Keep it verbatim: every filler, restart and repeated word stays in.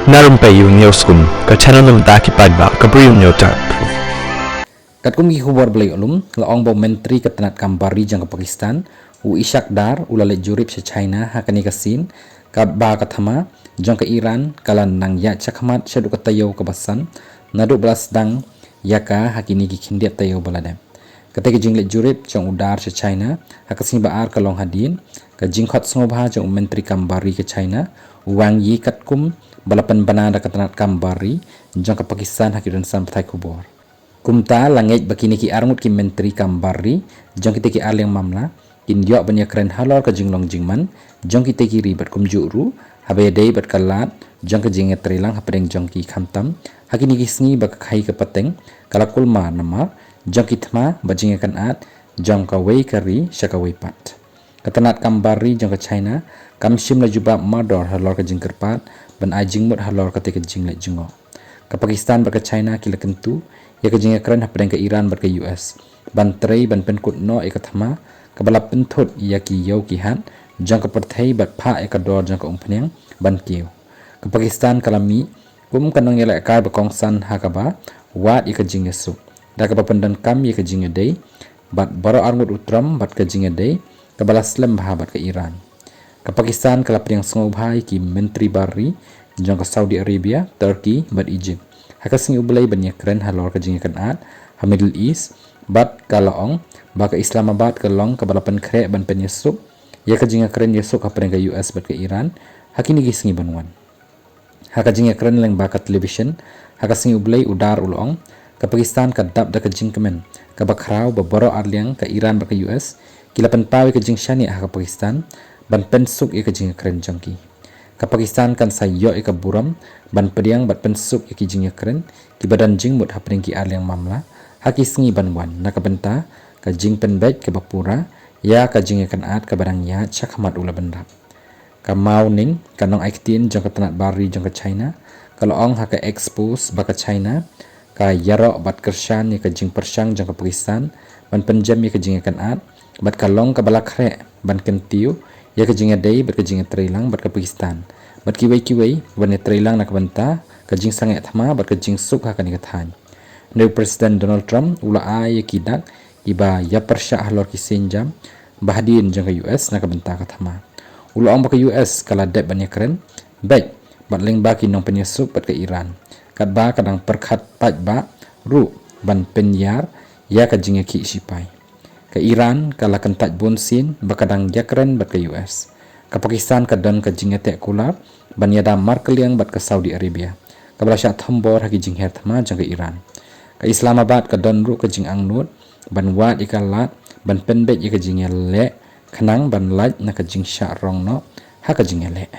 Na Rympei U News Kum, ka channel na bynta ki paidbah ka Bri U News Tap. Katkum ki khubor ba la ïoh lum, la ong ba u Myntri ka tnat kam bar ri jong ka Pakistan, u Ishaq Dar, u la leit jurip sha China ha kane ka sien, katba ka thma jong ka Iran ka la nang ïaid shakhmat shaduh ka taïew kaba san, naduh ba la sdang ïa ka ha kine ki khyndiat taïew ba la dep. Kata ka jingleit jurip jong u Dar sha China ha ka sngi ba ar ka long hadien ka jingkhot sngewbha jong u Myntri kam bar ri ka China, u Wang Yi, katkum ba la pynbna da ka tnat kam bar ri jong ka Pakistan ha ki rynsan pathai khubor. Kumta la ngeit ba kine ki arngut ki Myntri kam bar ri jong kita ki arliang mamla kin ïoh ban ïakren halor ka jinglong jingman jong kita ki ri bad kumjuh ruh haba ïadei bad ka lad jong ka jingïatreilang hapdeng jong ki, khamtam ha kine ki sngi ba ka khaïi ka pateng ka la kulmar namar jong ki thma bad jingïakynad jong kawei ka ri sha kawei pat. Ka tnat kam bar ri jong ka China kam shym la jubab mardor halor ka jingkyrpad ban ai jingmut halor kata ka jingleit jngoh. Ka Pakistan bad ka China ki la kyntu ïa ka jingïakren hapdeng ka Iran bad ka U S ban trei ban pynkut noh ïa ka thma kaba la pynthut ïa ki ïew ki hat jong ka pyrthei bad phah ïa ka dor jong ka umphniang ban kiew. Ka Pakistan ka la mih kum ka nongïalehkai ba kongsan ha kaba wad ïa ka jingïasuk da kaba pyndonkam ïa ka jingïadei bad baroh arngut u Trump bad ka jingïadei kaba la slem bha bad ka Iran. Ka Pakistan ka la pdiang sngewbha ïa ki Myntri bar ri jong ka Saudi Arabia, Turkey bad Egypt ha ka sngi U Blei ban ïakren halor ka jingïakynad ha Middle East, bad ka la ong ba ka Islamabad ka long kaba la pynkhreh ban pynïasuk ïa ka jingïakren ïasuk hapdeng ka U S bad ka Iran ha kine ki sngi ban wan. Ha ka jingïakren lyngba ka television ha ka sngi U Blei, u Dar u la ong, ka Pakistan ka dap da ka jingkmen kaba khraw ba baroh arliang ka Iran bad ka U S ki la pynpaw ïa ka jingshaniah ha ka Pakistan ban pynsuk ïa ka jingïakren jong ki. Ka Pakistan kan sa ïoh ïa ka burom ban pdiang bad pynsuk ïa ki jingïakren kiba don jingmut hapdeng ki arliang mamla ha ki sngi ban wan na ka bynta ka jingpynbeit kaba pura ïa ka jingïakynad kaba dang ïaid shakhmat u la bynrap. Ka Mao Ning, ka nongai ktien jong ka tnat bar ri jong ka China, ka la ong ha ka X post ba ka China ka ïaroh bad kyrshan ïa ka jingpyrshang jong ka Pakistan ban pynjem ïa ka jingïakynad bad ka long kaba la khreh ban kyntiew ïa ka jingïadei bad ka jingïatreilang bad ka Pakistan bad kiwei kiwei ban ïatreilang na ka bynta ka jingsangeh thma bad ka jingsuk ha kane ka thaiñ. Hynrei u President Donald Trump u la ai ïa ki dak kiba ïapyrshah halor ki sienjam ba hadien jong ka U S na ka bynta ka thma. U la ong ba ka U S ka la dep ban ïakren beit bad lyngba ki nongpynïasuk bad ka Iran, katba ka dang pyrkhat paidbah ruh ban pynïar ïa ka jingïakhih shipai. Ka Iran ka la kyntait bunsien ba ka dang ïakren bad ka U S. Ka Pakistan ka don ka jingïateh kular ban ïada markylliang bad ka Saudi Arabia, kaba la shah thombor ha ki jingher thma jong ka Iran. Ka Islamabad ka don ruh ka jingangnud ban wad ïa ka lad ban pynbeit ïa ka jingïaleh khnang ban lait na ka jingshah rong noh ha ka jingïaleh.